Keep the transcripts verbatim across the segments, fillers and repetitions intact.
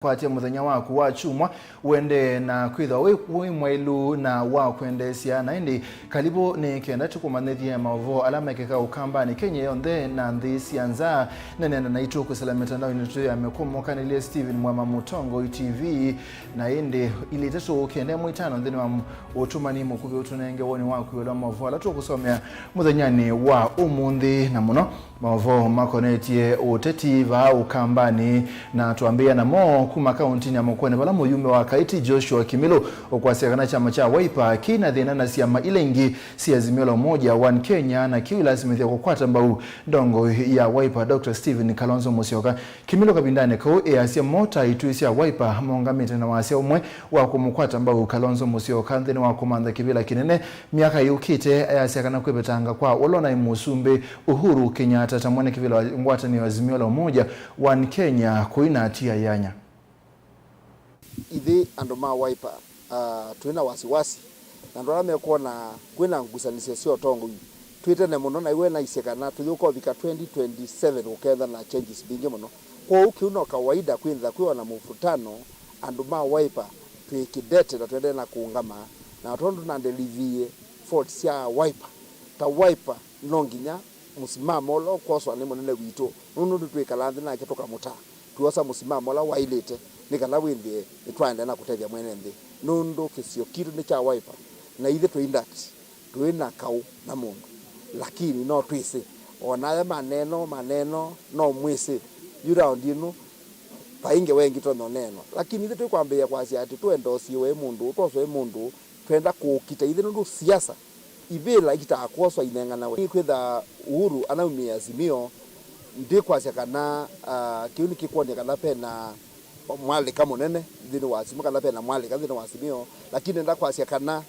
Kwatya mũthenya waku wa kyumwa, ũendee na kwĩthwa wĩ, wĩ mwaĩlu na wa kwendeesya. Na ĩndĩ, kalivu nĩ kenda tũkũmanyĩthye maũvoo ala mekĩka Ũkambanĩ Kenya yonthe na nthĩ sya nza. Nenena naitũ kwĩsĩla mĩtandaonĩ yitũ ya mĩkũmo, kanĩlye Stephen Mwema Mũtongoi T V. Na ĩndĩ, ilĩ itatũ kenda ĩmwe itano nthĩnĩ wa ũtũmani mũkuvĩ ũtũnenge woni waku ĩũlũ wa maũvoo ala tũkũsomea mũthenyanĩ wa ũmũnthĩ, na mũno maũvoo makonetye ũteti vaa Ũkambanĩ, na twambĩĩa namo kuma kauntinĩ ya Makueni, vala mũyumbe wa Kaiti Joshua Kimilu ũkwasya kana kyama kya Wiper kĩna thĩna na syama ila ingĩ sya Azimio la Umoja One Kenya, na kĩu ilasimĩthya kũkwata mbau ndongoi ya Wiper, Doctor Stephen Kalonzo Musyoka. Kimilu kavindanĩ kau easya mo ta ituĩ sya Wiper maũngamĩte na wasya ũmwe wa kũmũkwata mbau Kalonzo Musyoka nthĩnĩ wa kũmantha kĩvĩla kĩnene myaka yũkĩte, ayasya kana kwĩvetanga kwa ũla ũnaĩ mũsumbĩ Uhuru Kenyatta ta mwene kĩvĩla wa ngwatanĩo Azimio la Umoja One Kenya kũinatia yanya. Ithyĩ andũ ma Wiper, ah, twĩ na wasiwasi na andũ ala mekwona kwĩ na ngusanĩsyo sya ũtongoi twĩ tene mũno, na iwe naisye kana tũyũka ũvika twenty twenty-seven ũkethwa na changes mbingĩ mũno. Kwoou kĩu no kawaida kwĩthĩwa kwĩ ona mũvutano, andũ ma Wiper twĩ kĩdete na tũendee na kũũngama, na tondũ na ndeliviie fault sya Wiper ta Wiper, no nginya mũsimamo ũla ũkwoswa nĩ mũnene witũ, nũndũ nĩtwĩkalaa nthĩ nake tũkamũtaa, twosa mũsimamo ũla waĩlĩte, nĩ kana wĩthĩe nĩtwaendeea na kũtethya mwene nthĩ, nũndũ kĩsio kitũ nĩ kya Wiper, na ithyĩ tũindat tũĩ na kaũ na mũndũ, lakini no twĩsĩ, o na aya maneno, maneno, no mwĩsĩ, yu raundi ĩno, vai ngewa ĩngĩ tũtonya ũneenwa, lakini ithyĩ tũikwambĩĩa kwasya atĩ tũendosiwe mũndũ, ũtwoswe mũndũ, twenda kũũkita ithyĩ nũndũ siasa ivĩla ikitaa kwoswa inenganawe. Kwĩtha Uhuru anaumie Azimio, ndikwasya kana, ah, kĩu nĩkĩkwony'a kana pena mwalĩka mũnene nthĩnĩ wa Azimio, kana pena mwalĩka nthĩnĩ wa Azimio, lakini nenda kwasya kana,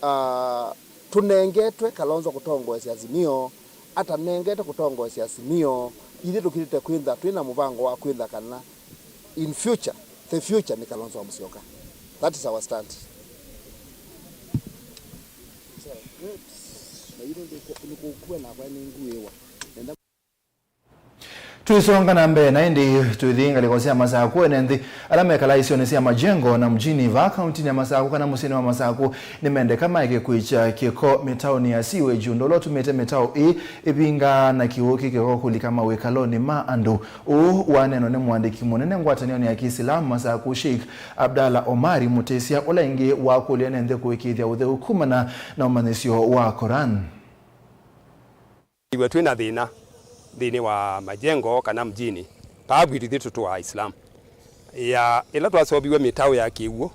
ah, tũnengetwe Kalonzo kũtongoesya Azimio, atanengete kũtongoesya Azimio, ithyĩ tũkĩlĩte kwĩtha twĩ na mũvango wa kwĩtha kana in future, the future nĩ Kalonzo wa Musyoka. That is our stand. Tũisonga na mbee na ĩndĩ tũithi ngalĩko sya Masakũ. Ene nthĩ ala mekalaa isionĩ sya Majengo na Mjini vaa kauntinĩ ya Masakũ kana mũsyĩnĩ wa Masakũ nĩmendeka maeke kwĩkya kĩko mĩtaonĩ ya sewage, ũndũ ũla ũtumĩte mĩtao ĩĩ ĩvinga na kĩw'ũ kĩ kĩko kũlika mawĩkalonĩ ma andũ. Ũũ waneenwa nĩ mũandĩki mũnene ngwatanĩonĩ ya Kĩisilamu Masakũ, Sheikh Abdallah Omari Mutisya, ũla ĩngĩ wakũlya ene nthĩ kũĩkĩĩthya ũtheu kumana na ũmanyĩsyo wa Quran. Iwe twĩ na thĩna nthĩnĩ wa Majengo kana Mjini, vaa vwitũ ithyĩ tũtũaa Islam. Ya, ĩla twaseũviw'e mĩtao ya kĩw'ũ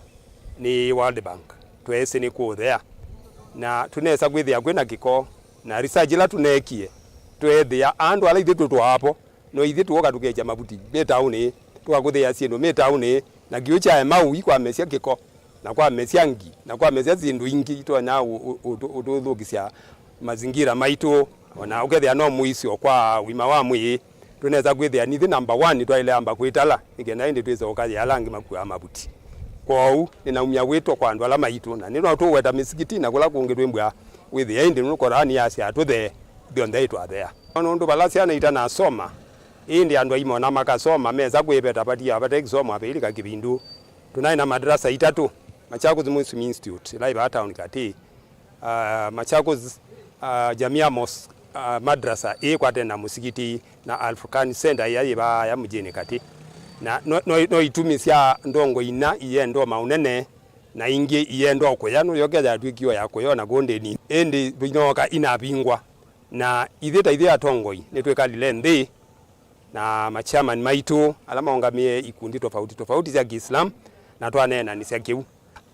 nĩ World Bank, tweesĩ nĩ kũũthea. Na tũnesa kwĩthĩa kwĩ na kĩko, na research ĩla tũneekie, tweethĩa andũ ala ithyĩ tũtũaa vo, no ithyĩ tũoka tũkekya mavuti mĩtaũnĩ, tũkakũthĩĩa syĩndũ mĩtaũnĩ, na kĩw'ũ kya Emau ikwamesya kĩko, na kwamesya ngi, na kwamesya syĩndũ ingĩ itonya ũ-, ũ-, ũtũ-, ũtũthũkĩsya mazingira maitũ, o na ũkethĩa no mũisyo kwa ũima wa mwĩĩ. Tũnesa kwĩthĩa nithyĩ number one nĩtwaĩle amba kwĩtala, nĩ kenda ĩndĩ twĩse ũkathĩa ala angĩ makuaa mavuti. Kwoou, nĩnaumya wĩto kwa andũ ala maitũ, na nĩ no tũũweta mĩsikitinĩ na kũla kũngĩ twĩmbwa wĩthĩa, ĩndĩ nũndũ Korani yasya tũthee, ithyonthe itwathea. Nũndũ vala syana itanasoma, ĩndĩ andũ aima o na makasoma, mesa kwĩveta vatiaa vate kĩsomo availĩka kĩvindu. Tũnaĩ na madrasa itatũ, Machakos Muslim Institute, ĩla ĩ vaa town katĩ, ah, Machakos, ah, Jamia Mosque, ah, madrasa ĩĩ kwatene na mũsikiti, na Al Furqan Center ĩya yĩ vaa ya Mjini katĩ. Na no, no, no itumi sya ndongoi ina iendwa maũnene, na ingĩ iendwa kũya, nũyokethĩa yatw'ĩkie o ya kũya o na kũndĩni. Ĩndĩ inoka inavingwa. Na ithyĩ ta ithyĩ atongoi, nĩtwĩkalile nthĩ na machairman maitũ ala maũngamĩe ikundi tofauti tofauti sya Kiislamu, na twaneenanĩsya kĩu,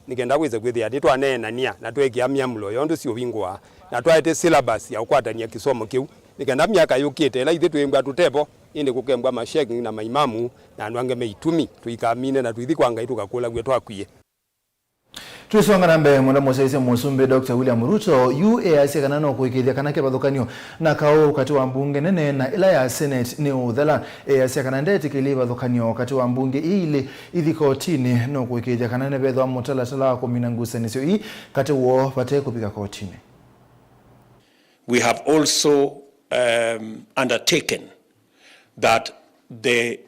nĩ kenda wĩse kwĩthĩa nĩtwaneenania na tweekĩa myamũlo ya ũndũ siũvingũa, na twaete syllabus ya ũkwatany'a kĩsomo kĩu, nĩ kenda myaka yũkĩte ĩla ithyĩ twĩmbwa tũtevo, ĩndĩ kũkembwa mashekhi na maimamu na andũ angĩ me itumi, tũikamine na tũithi kwa Ngai tũkakũlaw'e twakwie. Twĩsonga na mbee, mũno mũsyaĩĩsya Mũsumbĩ Doctor William Ruto yu easya kana no kũĩkĩĩthya kana kĩvathũkany'o na kaũ katĩ wa mbunge nene na ĩla ya Senate nĩ ũũthela. Easya kana ndetĩkĩlya ĩvathũkany'o katĩ wa mbunge ii ilĩ ithi kotinĩ, no kũĩkĩĩthya kana nĩvethĩwa mũtalatala wa kũmina ngusanĩsyo ii katĩ woo vate kũvika kotinĩ. We have also, um, undertaken that the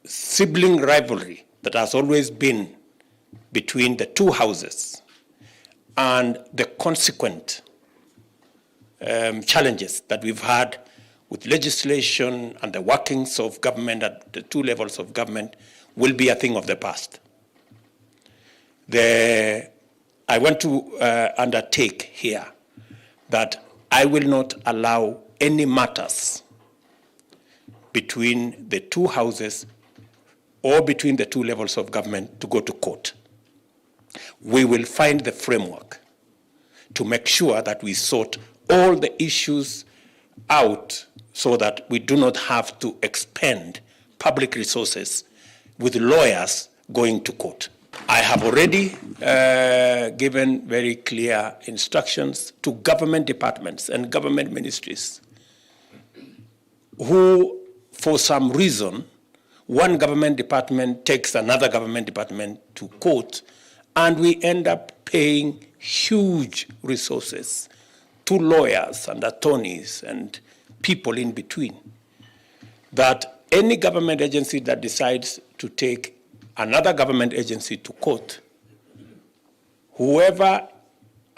sibling rivalry that has always been between the two houses and the consequent um, challenges that we've had with legislation and the workings of government at the two levels of government will be a thing of the past. The, I want to uh, undertake here that I will not allow any matters between the two houses or between the two levels of government to go to court. We will find the framework to make sure that we sort all the issues out so that we do not have to expend public resources with lawyers going to court. I have already uh, given very clear instructions to government departments and government ministries who, for some reason, one government department takes another government department to court, and we end up paying huge resources to lawyers and attorneys and people in between, that any government agency that decides to take another government agency to court, whoever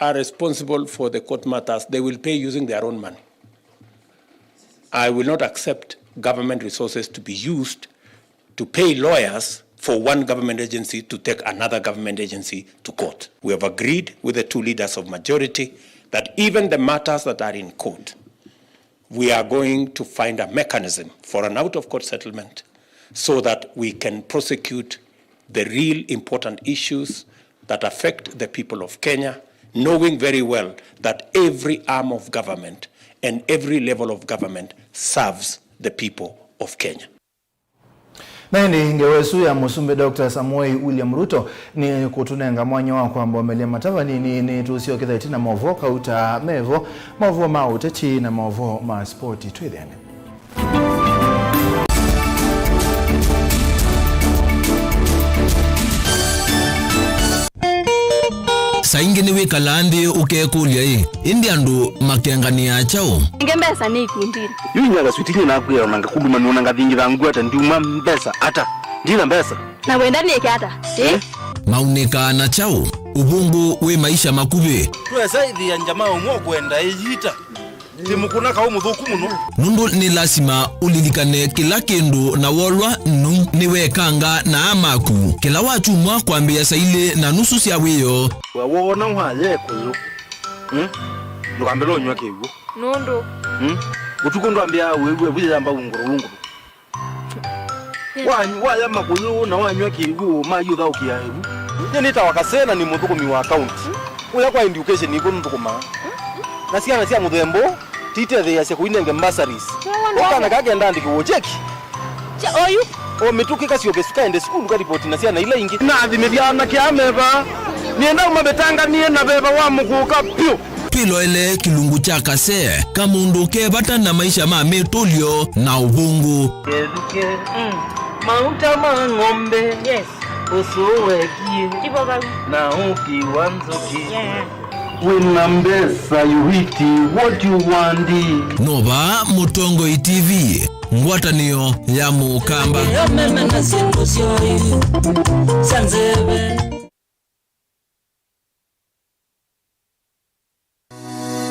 are responsible for the court matters, they will pay using their own money. I will not accept government resources to be used to pay lawyers for one government agency to take another government agency to court. We have agreed with the two leaders of majority that even the matters that are in court, we are going to find a mechanism for an out-of-court settlement so that we can prosecute the real important issues that affect the people of Kenya, knowing very well that every arm of government and every level of government serves the people of Kenya. Na ĩndĩ ngewa ĩsu ya Mũsumbĩ Doctor Samoei William Ruto nĩ kũtũnenga mwanya wa kwamba ũmelya matava nini. Nĩ tũsyokethya ĩtina maũvoo kauta mevo, maũvoo ma ũteti na maũvoo ma spoti. Twĩthĩane. Saa ingĩ nĩwĩkalaa nthĩ ũkekũlya-ĩ, ĩndĩ andũ makenganĩaa kyaũ? Nge mbesa nĩ ikundinĩ. Yu inya kaswiti nyie nakwĩa ona ngakuluma nũna ngathingitha ngweta ndiuma mbesa ata? Ndina mbesa. Na wenda nĩke ata? Ĩ? Eh? Maunĩkaa na kyaũ? Ũvũngũ wĩ maisha makuvĩ. Twesa ĩthĩa njama ũmwe ũkwenda ĩyita. Ti mũkũna kaũ mũthũku mũno. Nũndũ nĩ lasima ũlilikane kĩla kĩndũ na wolwa nũ nĩwekanga na aa maku. Kĩla wakyumwa kwambĩĩa saa ilĩ na nusu sya wĩoo. We woona waya ĩkũyũ, hmm? Ndũkambĩle ũnyw'a kĩw'ũ. Nũndũ? Hmm? Ũtukũ ndwambĩaa wĩw'e vu yĩyamba ungũrũ ungũrũ. Wa-, waya makũyũ na wanyw'a kĩw'ũ, mayũthaũkĩa ĩvu. Nyie nĩtawa Kasee na nĩ mũthũkũmi wa kaunti. Kũya kwa education nĩkw'o nũthũkũmaa. Na syana sya mũthemba ũũ titetheeasya kũinenge bursaries. Ũkana kaa kenda andĩkĩwe cheki. Kya oyu? O mĩtũkĩ kasyoke su-, kaende sukulu karipoti na syana ila ingĩ. Nathimĩthya anake aa me vaa. Nĩenda ũmavĩtanganie na veva wa mũkũka vyũ. Twĩloele kĩlungu kya Kasee, kamũndũ ke vata na maisha ma mĩtũlyo na ũvũngũ. Kethukĩ, mm, mauta ma ng'ombe, yes, ũsũũ wekie, ivo vau, na ũki wa nzũkĩ. Yeah. Wĩna mbesa, you eat what you want. No vaa Mũtongoi T V, ngwatanĩo ya Mũkamba. Yo meme na syĩndũ syoĩ sya nzeve.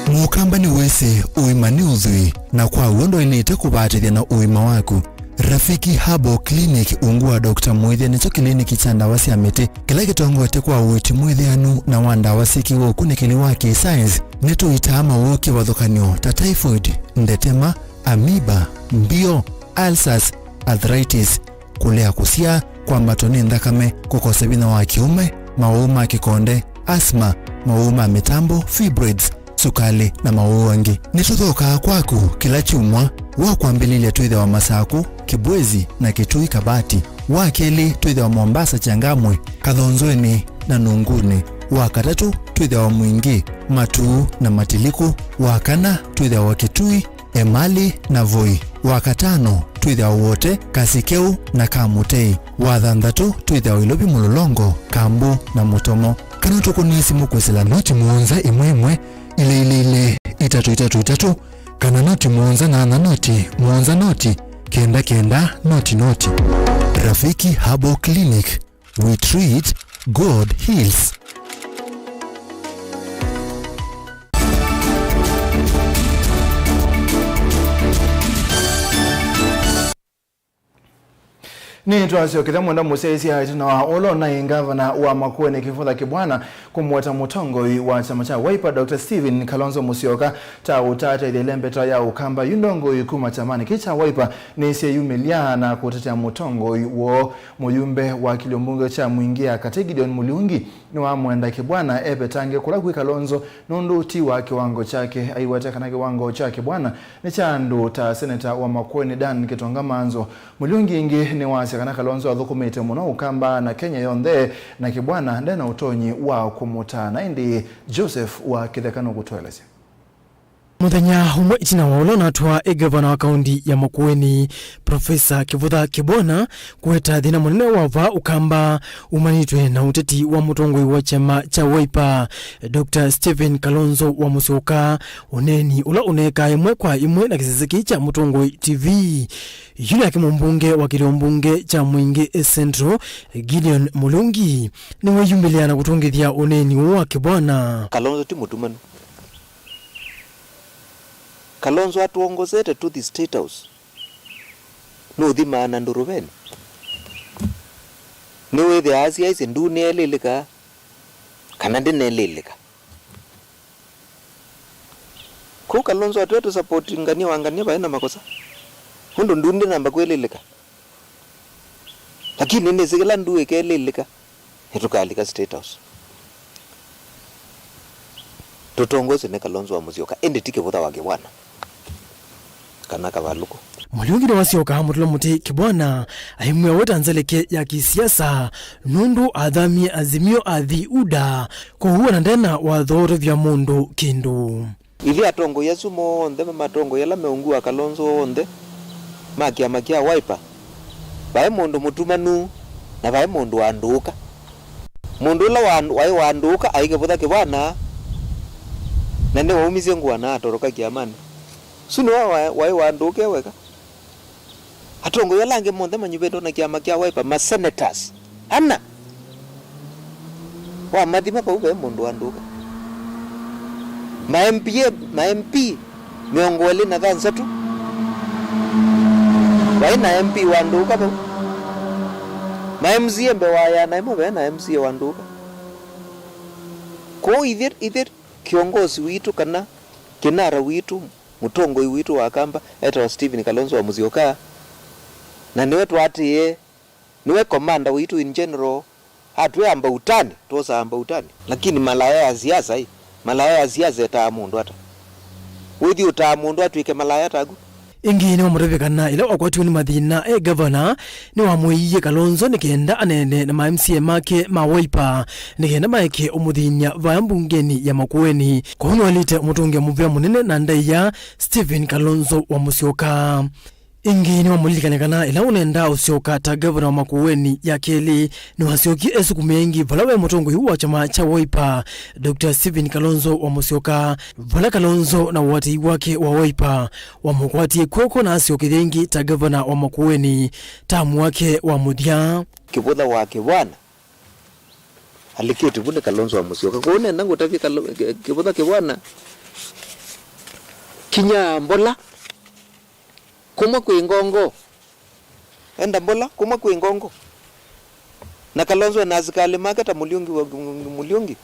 Mũkamba nĩwĩsĩ ũima nĩ ũthwii, na kwa w'o ndwaĩlĩte kũvatĩthya na ũima waku. Rafiki Herbal Clinic ungu wa Doctor Mwĩthya nĩkyo kĩliniki kya ndawa sya mĩtĩ kĩla kĩtongoete kwa ũiiti mwĩthĩanu na wa ndawa syĩkĩwe ũkunĩkĩli wa kĩ-science. Nĩtũitaa mawũũ kĩvathũkany'o ta typhoid, ndetema, amoeba, mbio, ulcers, arthritis, kũlea kũsyaa, kwambatwa nĩ nthakame, kũkosa vinya wa kĩũme, mawũũ ma kĩkonde, asthma, mawũũ ma mĩtambo, fibroids, sukalĩ, na mawũũ angĩ. Nĩtũthookaa kwaku kĩla kyumwa. Wa kwambĩlĩlya twĩthĩawa Masakũ, Kibwezi, na Kitui Kabati. Wa kelĩ twĩthĩawa Mombasa, Changamwe, Kathonzweni, na Nunguni. Wa katatũ twĩthĩawa Mwingi, Matuu, na Matiliku. Wa kana twĩthĩawa Kitui, Emali, na Voi. Wa katano twĩthĩawa Wote, Kasikeu, na Kamutei. Wa thanthatũ twĩthĩawa Ilovi, Mũlolongo, Kambu, na Mũtomo. Kana tũkũnĩe simũ kwĩsĩla noti mũonza ĩmwe ĩmwe, ilĩ ilĩ ilĩ, itatũ itatũ itatũ, kana noti mũonza nyanya noti, mũonza noti, kenda kenda, noti noti. Rafiki Herbal Clinic, we treat, God heals. Nĩtwasyokethya mwenda mũsyaĩĩsya ĩtina wa ũla ũnaĩ ngavana wa Makueni Kivutha Kibwana kũmũweta mũtongoi wa kyama kya Wiper, Doctor Stephen Kalonzo Musyoka, ta ũtatetheelya mbeta ya Ũkamba yu ndongoi kuma kyamanĩ kĩĩ kya Wiper nĩsyeyumĩlya na kũtetea mũtongoi woo. Mũyumbe wa kĩlio mbunge kya Mwingi ya Katĩ Gideon Muriungi nĩwamwenda Kibwana evetange kũla kwĩ Kalonzo nũndũ ti wa kĩwango kyake. Aiweta kana kĩwango kya Kibwana nĩ kya andũ ta seneta wa Makueni Dan Kitonga Manzo. Muriungi ĩngĩ nĩwasya kana Kalonzo athũkũmĩte mũno Ũkamba na Kenya yonthe, na Kibwana nde na ũtonyi wa kũmũtaana. Ĩndĩ Joseph wa Kĩtheka nũkũtũelesya. Mũthenya ũmwe ĩtina wa ũla ũnatwaa ĩ ngavana wa kaũnti ya Makueni, Profesa Kivutha Kibwana, kũweta thĩna mũnene wa vaa Ũkamba umanĩtwe na ũteti wa mũtongoi wa kyama kya Wiper, Doctor Stephen Kalonzo wa Musyoka, ũneeni ũla ũneekaa ĩmwe kwa ĩmwe na kĩsese kĩĩ kya Mũtongoi T V. Yu nake mũmbunge wa kĩlio mbunge kya Mwingi Central, Gideon Murungi, nĩweyumĩlya na kũtũngĩthya ũneeni ũũ wa Kibwana. Kalonzo ti mũtumanu. Kalonzo atwongozete tũthi State House. Nũthimaa na ndũrũveni. Nĩwĩthĩaa asyaĩsye nduneelĩlĩka kana ndĩneelĩlĩka. Kũu Kalonzo atwĩe tũsapoti ngania wa ngania vaĩ na makosa. Ũndũ ndu ndĩnamba kwĩlĩlĩka. Lakini nĩnĩsĩ kĩla ndu ĩkelĩlĩka, nĩtũkalika State House. Tũtongoeswe nĩ Kalonzo wa Musyoka, ĩndĩ ti Kĩvutha wa Kĩbwana kana Kavalũkũ. Muriungi nĩwasyoka mũtũla mũtĩ Kibwana aimwĩa weta nzeleke ya kisiasa nũndũ athamie Azimio athi UDA, kwoou ona ndena watho ũtavya mũndũ kĩndũ. Ithyĩ atongoi asu monthe ma matongoi ala meũngua Kalonzo onthe ma kĩama kya Wiper, vaĩ mũndũ mũtumanu na vaĩ mũndũ wandũũka. Mũndũ ũla wa-, waĩ wandũũka aĩ Kĩvutha Kĩbwana, na nĩwaumisye ngũa na atoroka kĩamanĩ. Ũsu nĩwe wa-, waĩ wandũũka e weka. Atongoi ala angĩ monthe manyuvĩtwe na kĩama kya Wiper, ma senators ana. Wamathima vau ve mũndũ wandũũka. Ma M P A, ma M P mĩongo ĩlĩ na thanthatũ. Vaĩ na M P wandũũka vau. Ma M C A mbee wa ĩana ĩmwe ve na M C A wandũũka. Kwoou ithyĩ, ithyĩ kĩongosi witũ kana kĩnara witũ, mũtongoi witũ wa Kamba etawa Stephen Kalonzo wa Musyoka, na nĩwe twatĩĩe, nĩwe commander witũ in general. Atwĩa amba utani, twosaa amba utani. Lakini malaya ya siasa ĩ, malaya ya siasa etaa mũndũ ata? Wĩthi ũtaa mũndũ atw'ĩke malaya taku? Ĩngĩ nĩwamũtavya kana ĩla wakwatiwe nĩ mathĩna e ngavana, nĩwamũĩie Kalonzo nĩ kenda aneene na ma M C A make ma Wiper nĩ kenda maeke ũmũthĩny'a vaya mbungenĩ ya Makueni. Kwoou nĩwaĩlĩte ũmũtũngĩa mũvea mũnene na ndaĩa Stephen Kalonzo wa Musyoka. Ĩngĩ nĩwamũlilikany'a kana ĩla ũnenda ũsyoka ta ngavana wa Makueni ya kelĩ, nĩwasyokie esukumĩa ĩngĩ vala ve mũtongoi wa kyama kya Wiper, Doctor Stephen Kalonzo wa Musyoka, vala Kalonzo na ũatĩi wake wa Wiper wamũkwatie kw'oko na asyokethya ĩngĩ ta ngavana wa Makueni tamu wake wa mũthya. Kĩvutha wa Kĩbwana alikĩtwe vu nĩ Kalonzo wa Musyoka. Kwoou nenda ngũtavye Kalo-, Kĩ-, Kĩvutha Kĩbwana, kinya mbola, kũmwe kwĩ ngongo. Enda mbola, kũmwe kwĩ ngongo. Na Kalonzo ena asikalĩ make ta Mũliũngi wa, Mũliũngi,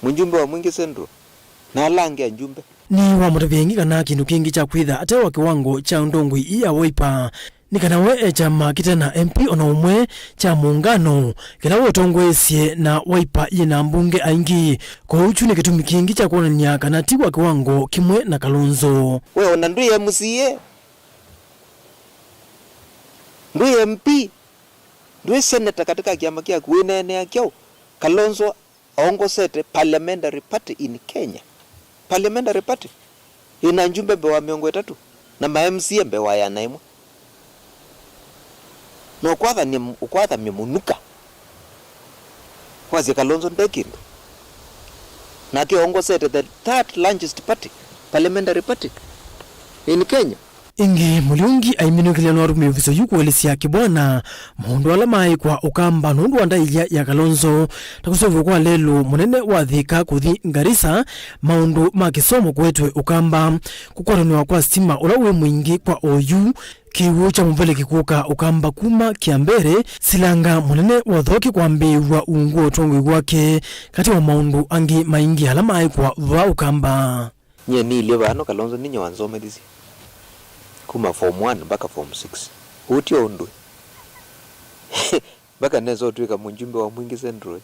mũjumbe wa Mwingi Central, na ala angĩ ajumbe. Nĩwamũtavya ĩngĩ kana kĩndũ kĩngĩ kya kwĩtha ate wa kĩwango kya ũtongoi ii ya Wiper nĩ kana we e kyama kĩte na M P o na ũmwe kya mũũngano kĩla weũtongoesye, na Wiper yĩ na ambunge aingĩ. Kwoou kyu nĩ kĩtumi kĩngĩ kya kwonany'a kana ti wa kĩwango kĩmwe na Kalonzo. We o na ndwĩ M C A, ndwĩ M P, ndwĩ seneta katika kĩama kyaku, wĩneenea kyaũ? Kalonzo aongosete parliamentary party in Kenya. Parliamentary party ĩna njumbe mbee wa mĩongo ĩtatũ na ma M C A mbee wa ĩana ĩmwe. Na ũkwathany'a, ũkwathamya mũnuka. Wasya Kalonzo nde kĩndũ. Nake aongosete the third largest party, parliamentary party in Kenya. Ĩngĩ, Mũliungi aiminũkĩlya nĩwatũmĩe ĩvuso yu kũelesya kĩbwana maũndũ ala maĩ kwa Ũkamba nũndũ wa ndaĩa ya Kalonzo, ta kũseũvw'a kwa lelũ mũnene wa Thika kũthi Garissa, maũndũ ma kĩsomo kũetwe Ũkamba, kũkwatanĩwa kwa sitima ũla wĩ mũingĩ kwa oyu, kĩw'ũ kya mũveleki kũka Ũkamba kuma Kĩambere, silanga mũnene wa Thoki kwambĩĩw'a ungu wa ũtongoi wake, katĩ wa maũndũ angĩ maingĩ ala maĩ kwa vaa Ũkamba. Nyie nĩilye vaa no Kalonzo ninyie wanzomethisye kuma form one mpaka form six. Ũu tio ũndũ. Mpaka nesa ũtw'ĩka mũjumbe wa Mwingi Central.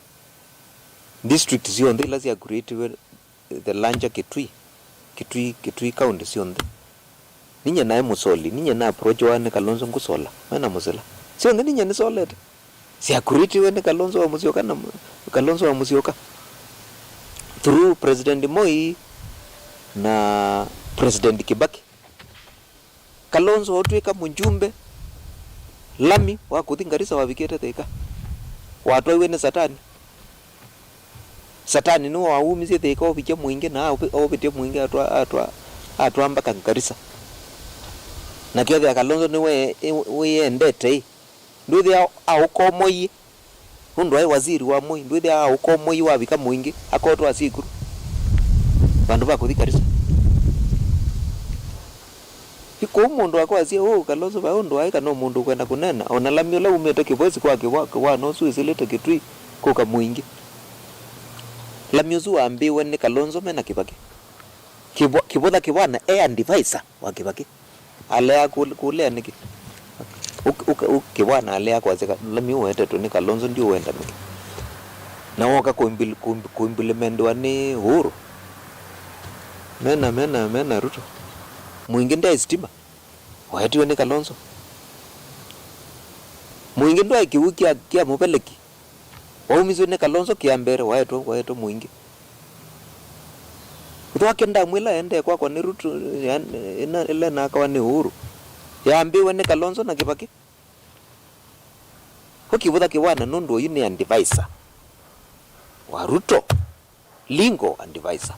District syonthe ila sya creatiwe the larger Kitui, Kitui, Kitui county syonthe. Ninyie naĩ mũsoli, ninyie na approachiwa nĩ Kalonzo ngũsola, mena mũsila. Syonthe ninyie nĩsolete. Sya creatiwe nĩ Kalonzo wa Musyoka na Kalonzo wa Musyoka through President Moi na President Kibaki. Kalonzo ũtw'ĩka mũjumbe, lami wa kũthi Garissa wavikĩte Thika, watwaiwe nĩ Satani. Satani nĩwe waumisye Thika ovikya Mwingi na aũvi-, ovĩtya Mwingi atwa, atwa, atwa mpaka Garissa. Na kethĩa Kalonzo nĩwe wĩyendete ĩ, ndwĩthĩa aũkomoie? Nũndũ aĩ waziri wa Moi, ndwĩthĩa aũkomoie wavika Mwingi akotwa asikuru vandũ va kũthi Garissa? Ĩ kũu mũndũ akwasya ũũ Kalonzo vai ũndũ aĩ kana mũndũ ũkwenda kũneena, o na lami ũla umĩte Kĩvwesi kwa kĩwa, kĩwana ũsu wĩsĩlĩte Kitui kũka Mwingi. Lami ũsu wambĩĩwe nĩ Kalonzo mena Kĩvakĩ. Kĩvwa-, Kĩvũtha kĩwana e advisor wa Kĩvakĩ. Alea kũ-, kũlea nĩkĩ? Ũk-, ũk-, ũk-, kĩwana alea kwasya ka-, lami ũwetetwe nĩ Kalonzo ndiũwenda nĩkĩ? Na woka kũimpil-, kũimp-, kũimplemendiwa nĩ Uhuru. Mena, mena, mena Ruto. Mwingi ndaĩ sitima. Waetiwe nĩ Kalonzo. Mwingi ndwaĩ kĩw'ũ kya, kya mũveleki. Waumiswe nĩ Kalonzo Kĩambere, waetwe, waetwe Mwingi. Ũthwake ndamwĩla endee kwakwa nĩ Ruto, ya-, ĩna, ĩla ĩnakawa nĩ Uhuru. Yambĩwe nĩ Kalonzo na Kĩvakĩ. Ũkĩvũtha kĩwana nũndũ ũyu nĩ advisor wa Ruto. Legal advisor.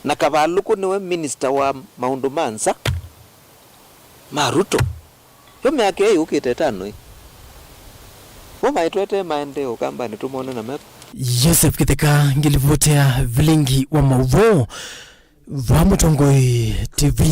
Na Kavalũkũ nĩwe minister wa maũndũ ma nza ma Ruto. Yo myaka ĩĩ yũkĩte ĩtano ĩ. Mo maitwetee maendee Ũkambanĩ tũmone na metho. Joseph Kĩtheka, ngĩlivotea vilingi wa maũvoo va Mũtongoi T V.